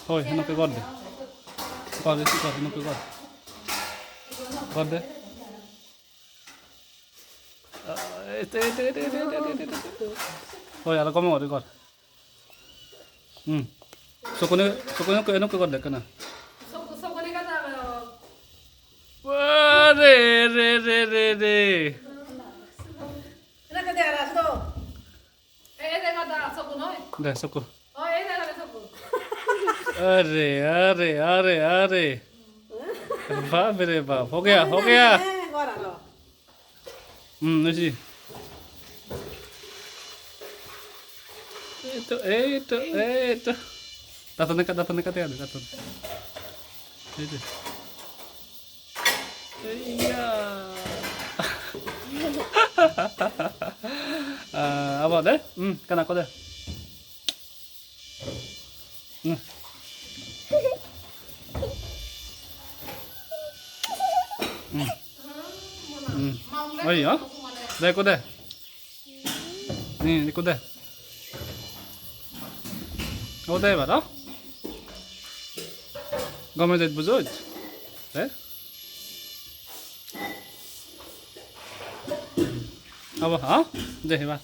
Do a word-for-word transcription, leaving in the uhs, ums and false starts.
Hoi, henokke gor de. Gor de, gor, henokke gor. Gor de. Hoi, aro gome guri gor. Hmm. Sokkune, sokkune henokke gor de ekkena. Are, re, re, re, re. De, sokko. Are, are, are, are. Bap re bap. Ho gaya, ho gaya. Hmm, esi. Ei to, ei to, ei to. Daton ekka, daton ekka, daton. Ei to. Iya. Ah, apa de? Hmm, kan aku de. Hmm. Hmm. Hmm. Oh iya. De, aku de. Ni, ikko de. O de ebar, o. Gome jait bujoj. De. Abo, ha? De ebar.